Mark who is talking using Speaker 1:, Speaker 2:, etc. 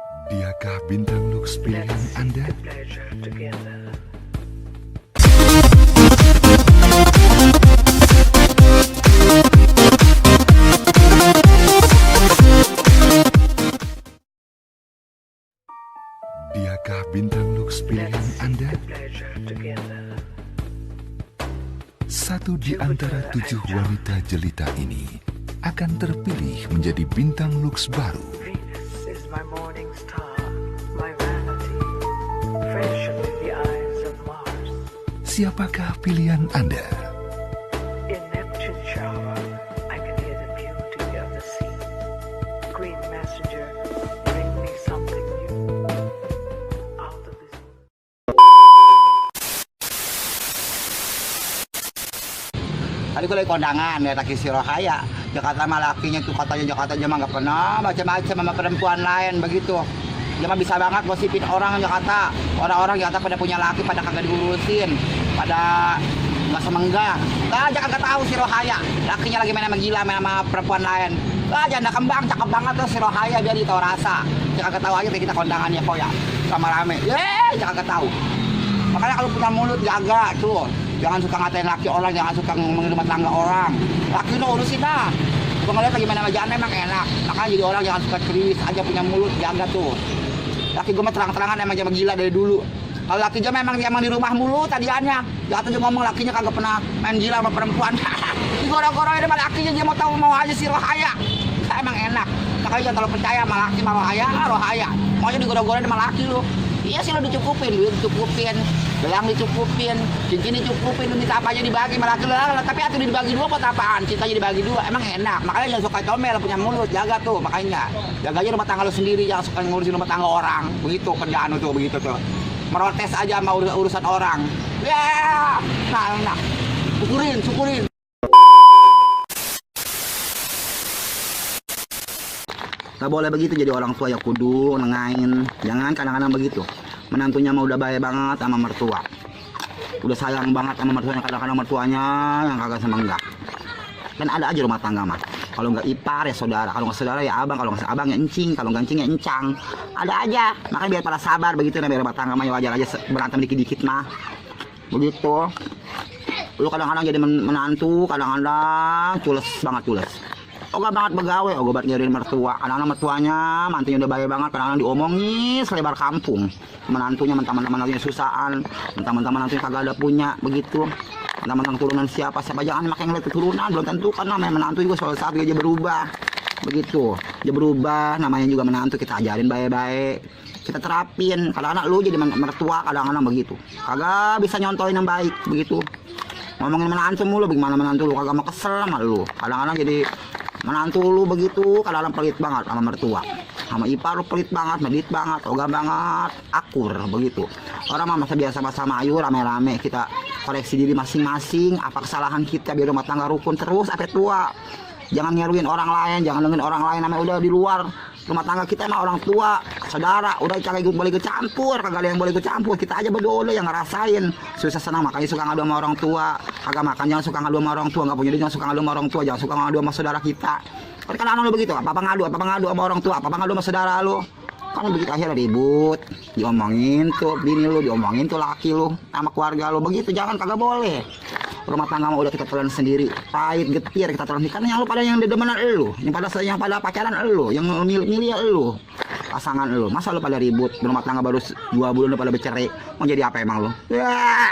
Speaker 1: Diakah bintang Lux pilihan Anda? Diakah bintang Lux pilihan Anda? Satu di antara 7 wanita jelita ini akan terpilih menjadi bintang Lux baru. Siapakah pilihan Anda?
Speaker 2: Tadi gue lagi kondangan ya taki si Rohaya. Jakarta mah lakinya tuh katanya Jakarta dia mah nggak pernah macam-macam sama perempuan lain begitu. Dia mah bisa banget gosipin orang Jakarta. Orang-orang Jakarta pada punya laki pada kagak diurusin, pada nggak semenggah. Aja kagak tahu si Rohaya. Lakinya lagi main sama gila main sama perempuan lain. Janda kembang cakep banget tuh si Rohaya biar dia tahu rasa. Dia kagak tahu aja kita kondangannya kok ya sama rame. Dia kagak tahu. Makanya kalau punya mulut jaga tuh. Jangan suka ngatain laki orang, jangan suka ngomongin rumah tangga orang. Laki lo urusin dah. Gua ngeliat lagi main sama janda emang enak. Makanya jadi orang jangan suka kriwis aja, punya mulut jaga tuh. Laki gue mah terang-terangan emang jaman gila dari dulu. Kalau laki gue memang di rumah mulu tadiannya. Jatuh juga ngomong lakinya kagak pernah main gila sama perempuan. Digorong-gorong ini sama lakinya dia mau tahu mau aja si Rohaya. Emang enak. Makanya jangan terlalu percaya sama laki sama Rohaya. Maunya digorong-gorong sama laki lu. Iya sih lo dicukupin, duit dicukupin, gelang dicukupin, cincin dicukupin, lu minta apa aja dibagi malah gelang, tapi hati dibagi dua buat apaan? Cintanya dibagi dua, emang enak. Makanya jangan suka comel, punya mulut, jaga tuh, makanya jaga aja rumah tangga lu sendiri, jangan suka ngurusin rumah tangga orang. Begitu kerjaan lu tuh, begitu tuh. Merotes aja sama urusan orang. Ya, nah enak. Syukurin. Gak boleh begitu jadi orang tua ya, kudu nengahin. Jangan kadang-kadang begitu. Menantunya mah udah baik banget sama mertua. Udah sayang banget sama mertuanya, kadang-kadang mertuanya yang kagak semenggak. Kan ada aja rumah tangga mah. Kalau nggak ipar ya saudara, kalau nggak saudara ya abang, kalau nggak abang ya encing, kalau nggak encing ya encang. Ada aja. Makanya biar pada sabar begitu namanya rumah tangga mah ya wajar aja berantem dikit-dikit mah. Begitu. Lu kadang-kadang jadi menantu, kadang-kadang cules banget cules. Oga banget begawe, oga banget nyariin mertua. Anak-anak mertuanya, mantunya udah baik banget, kadang-kadang diomongin selebar kampung. Menantunya mentang-mentang mantunya susahan, mentang-mentang mantunya kagak ada punya, begitu. Mentang-mentang turunan siapa jangan makin ngeliat keturunan, belum tentu kan namanya menantu juga suatu saat dia berubah. Begitu, dia berubah, namanya juga menantu, kita ajarin baik-baik. Kita terapin, kalau anak lu jadi mertua kadang-kadang begitu. Kagak bisa nyontohin yang baik, begitu. Ngomongin menantu mulu, bagaimana menantu lu, kagak mau kesel sama lu. Kadang-kadang jadi menantu lu begitu, kadang-kadang pelit banget sama mertua. Sama ipar lu pelit banget, medit banget, oga banget, akur begitu. Orang mah masa biasa sama ayo rame-rame kita koreksi diri masing-masing, apa kesalahan kita biar rumah tangga rukun terus sampai tua. Jangan ngeruin orang lain, jangan dengerin orang lain namanya udah di luar rumah tangga kita emang orang tua, saudara, udah kagak boleh ikut campur, kagak ada yang boleh ikut campur, kita aja berdua yang ngerasain susah senang. Makanya suka ngadu sama orang tua, kagak makan jangan suka ngadu sama orang tua, nggak punya duit jangan suka ngadu sama orang tua, jangan suka ngadu sama saudara kita. Kan anak lu begitu, apa ngadu sama orang tua, apa ngadu sama saudara lu, kan begitu akhirnya ribut, diomongin tuh bini lu, diomongin tuh laki lu, sama keluarga lu, begitu jangan, kagak boleh. Rumah tangga mah udah kita telan sendiri, pahit getir kita telan, kan yang lu pada yang dedemenan elu, yang pada pacaran elu, yang milih elu, pasangan elu, masa lu pada ribut, rumah tangga baru 2 bulan udah pada bercerai, mau jadi apa emang lu? Yah.